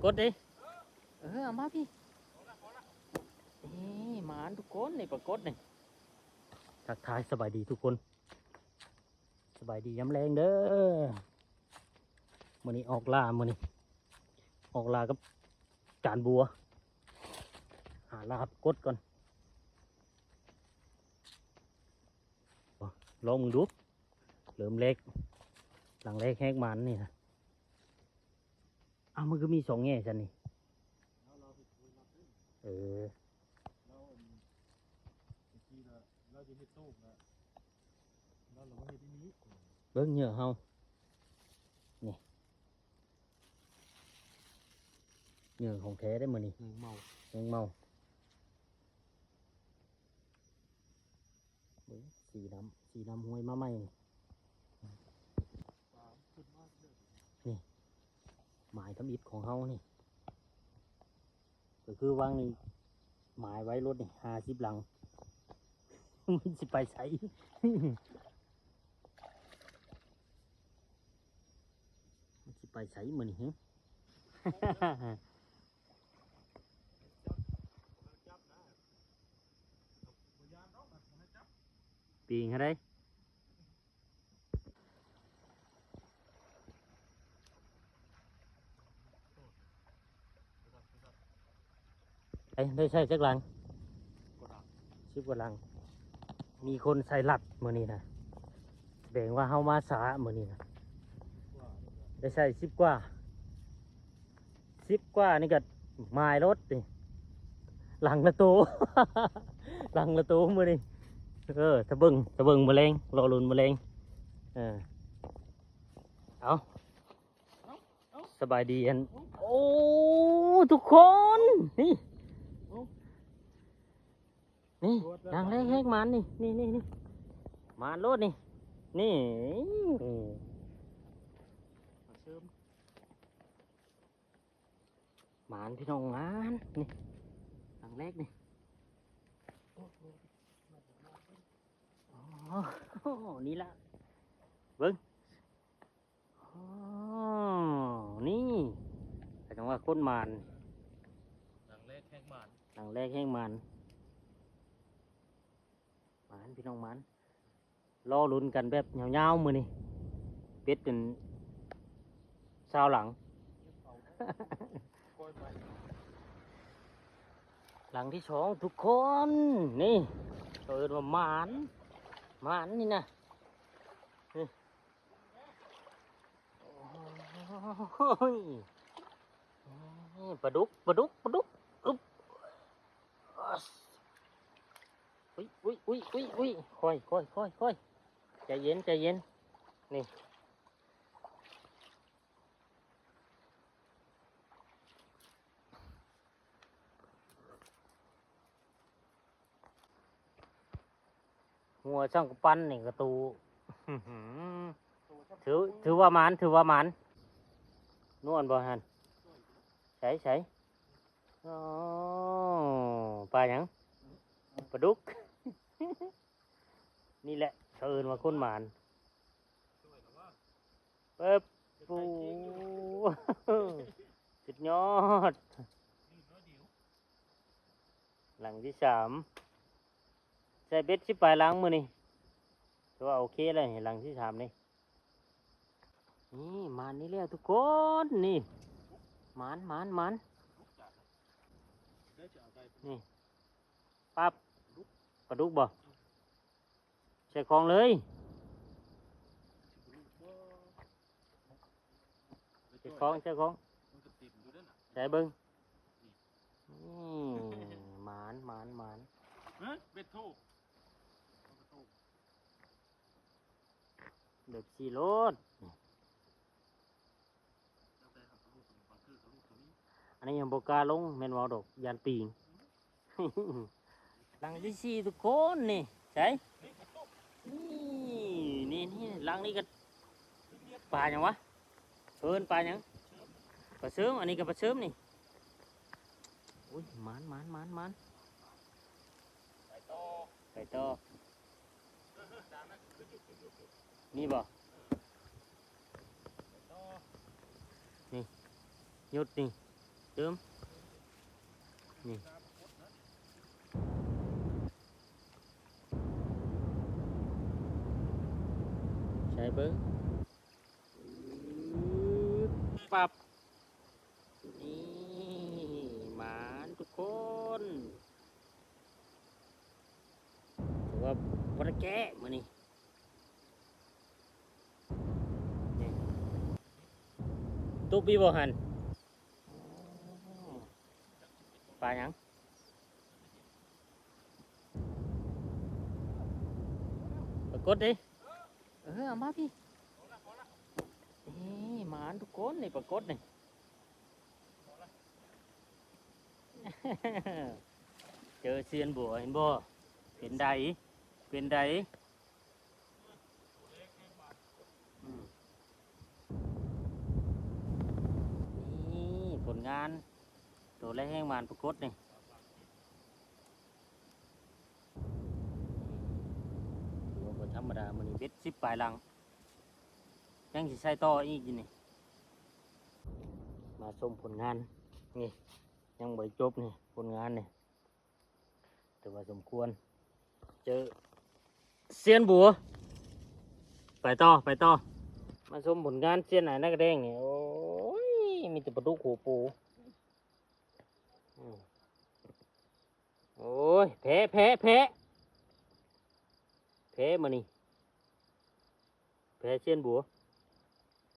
ກົດເດ້. ເອີ ເອົາມາພີ່. ນີ້ ມາທຸກຄົນ ນີ້ປາກົດນີ້. ທັກທາຍສະບາຍດີທຸກຄົນ. ສະບາຍດີຍາມແລງເດີ. ມື້ນີ້ອອກລ່າ ມື້ນີ້ອອກລ່າກັບຈານບົວ. ຫາລ່າປາກົດກ່ອນ. ລອງເບິ່ງດູ. ເລີ່ມແລກ ຫຼັງແລກແຮກໝານນີ້ນະ. ອ້າວ ມັນຄືມີສອງແງ່ຊັ້ນນີ້? ເອີ ເບິ່ງເຫຍື່ອເຮົານີ້. ເຫຍື່ອຂອງແທ້ເດ້ມື້ນີ້. ແມງເມົາ ແມງເມົາ. ເບິ່ງ ສີນ້ຳ ສີນ້ຳຫ້ວຍມາໃໝ່ນີ້. ນີ້ ໝາຍທຳອິດຂອງເຮົານີ້ ກໍຄືວາງນີ້ ໝາຍໄວ້ລົດນີ້ ຫ້າສິບຫຼັງ. ມັນຊິໄປໃສ? ມັນຊິໄປໃສມື້ນີ້ຫື? ປີງໃຫ້ໄດ້. ໄດ້ໃຊ້ຈັກຫຼັງ? ສິບກວ່າຫຼັງ. ມີຄົນໃສ່ລັດມື້ນີ້ນະ ສະແດງວ່າເຮົາມາຊ້າມື້ນີ້ນະ. ໄດ້ໃຊ້ສິບກວ່າ ສິບກວ່ານີ້ກໍໝາຍລົດນີ້ ຫຼັງລະໂຕ ຫຼັງລະໂຕມື້ນີ້. ເອີ ຖ້າເບິ່ງ ຖ້າເບິ່ງມື້ແລງ ລໍລຸ້ນມື້ແລງ. ເອີ ເອົາ ສະບາຍດີອັນ ໂອ້ ທຸກຄົນ ນີ້ ນີ້ ຫຼັງແລກແຮກໝານນີ້ ນີ້ ນີ້ ນີ້ ໝານໂລດນີ້ ນີ້. ໝານພີ່ນ້ອງ ໝານນີ້ ຫຼັງແລກນີ້. ອໍ ນີ້ລະ ເບິ່ງ. ອໍ ນີ້ ຈັ່ງວ່າຄົນໝານ ຫຼັງແລກແຮກໝານ ຫຼັງແລກແຮກໝານ. ໝານພີ່ນ້ອງ ໝານ. ລໍລຸ້ນກັນແບບຍາວໆມື້ນີ້ ເປັດຈົນຊາວຫຼັງ. ຫຼັງທີສອງທຸກຄົນ ນີ້ ເຂົາເອີ້ນວ່າໝານ ໝານນີ້ນະ ນີ້. ໂອ້ຍ ປາດຸກ ປາດຸກ ປາດຸກ. ອຶບ ອຸ້ຍ ອຸ້ຍ ອຸ້ຍ ອຸ້ຍ ອຸ້ຍ ຄ່ອຍ ຄ່ອຍ ຄ່ອຍ ຄ່ອຍ ໃຈເຢັນ ໃຈເຢັນ. ນີ້ ຫົວຊ່າງກະປັນນີ້ກະຕູ. ຖື ຖືວ່າໝານ ຖືວ່າໝານ. ນວນບໍ່ຫັ້ນ? ໃສ ໃສ? ອໍ ປາຫຍັງ? ປາດຸກ. ນີ້ແຫຼະເຂົາເອີ້ນວ່າຄົນໝານ. ເອີບ ປູ ສຸດຍອດ. ຫຼັງທີສາມ ໃສ່ເບັດສິບປາຍຫຼັງມື້ນີ້ ຖືວ່າໂອເຄແລ້ວນີ້. ຫຼັງທີສາມນີ້ ນີ້ ໝານນີ້ແລ້ວທຸກຄົນ. ນີ້ ໝານ ໝານ ໝານ. ນີ້ ປັບ ປາດຸກບໍ່? ໃສ່ຂອງເລີຍ ໃສ່ຂອງ ໃສ່ຂອງ. ໃສ່ເບິ່ງ. ນີ້ ໝານ ໝານ ໝານ. ເອີ ເບັດໂທ ເບັດສີ່ໂລດ. ອັນນີ້ຍັງບໍ່ກ້າລົງ ແມ່ນເວົ້າດອກ ຢ້ານປີງ. ຫຼັງທີສີ່ທຸກຄົນ. ນີ້ ໃສ? ນີ້ ນີ້ ນີ້ ຫຼັງນີ້ກໍປາຫຍັງວະ? ເອີ້ນປາຫຍັງ? ປາເຊີມ. ອັນນີ້ກໍປາເຊີມນີ້. ໂອ້ຍ ໝານ ໝານ ໝານ ໝານ. ໄປຕໍ່ ໄປຕໍ່. ນີ້ບໍ່? ນີ້ ຢຸດນີ້. ຕື່ມ ນີ້ ໃສ່ເບິ່ງ ປັບ ນີ້ ໝານທຸກຄົນ ຖືວ່າບໍ່ໄດ້ແກ້ມື້ນີ້ ນີ້ ຕຸກອີ່ບໍ່ຫັ້ນ ປາຫຍັງ? ປາກົດເດ້ ເອີ ເອົາມາພີ້ ນີ້ ໝານທຸກຄົນ ນີ້ປາກົດນີ້ ເຈີຊຽນບົວ ເຫັນບໍ່? ເປັນໃດ? ເປັນໃດ? ອືມ ນີ້ຜົນງານ ໂຕແລກແຮງໝານປາກົດນີ້ ຖືວ່າບໍ່ທຳມະດາ ມື້ນີ້ເບັດສິບປາຍຫຼັງ ຍັງຊິໃສ່ຕໍ່ອີກຢູ່ນີ້ ມາຊົມຜົນງານ ນີ້ ຍັງບໍ່ໄດ້ຈົບນີ້ ຜົນງານນີ້ ຖືວ່າສົມຄວນ ເຈີຊຽນບົວ ໄປຕໍ່ ໄປຕໍ່ ມາຊົມຜົນງານຊຽນອ້າຍນາກະແດງນີ້ ໂອ້ຍ ມີແຕ່ປາດຸກຫົວປູ ອືມ ໂອ້ຍ ແພ້ ແພ້ ແພ້ ແພ້ມື້ນີ້ ແພ້ຊຽນບົວ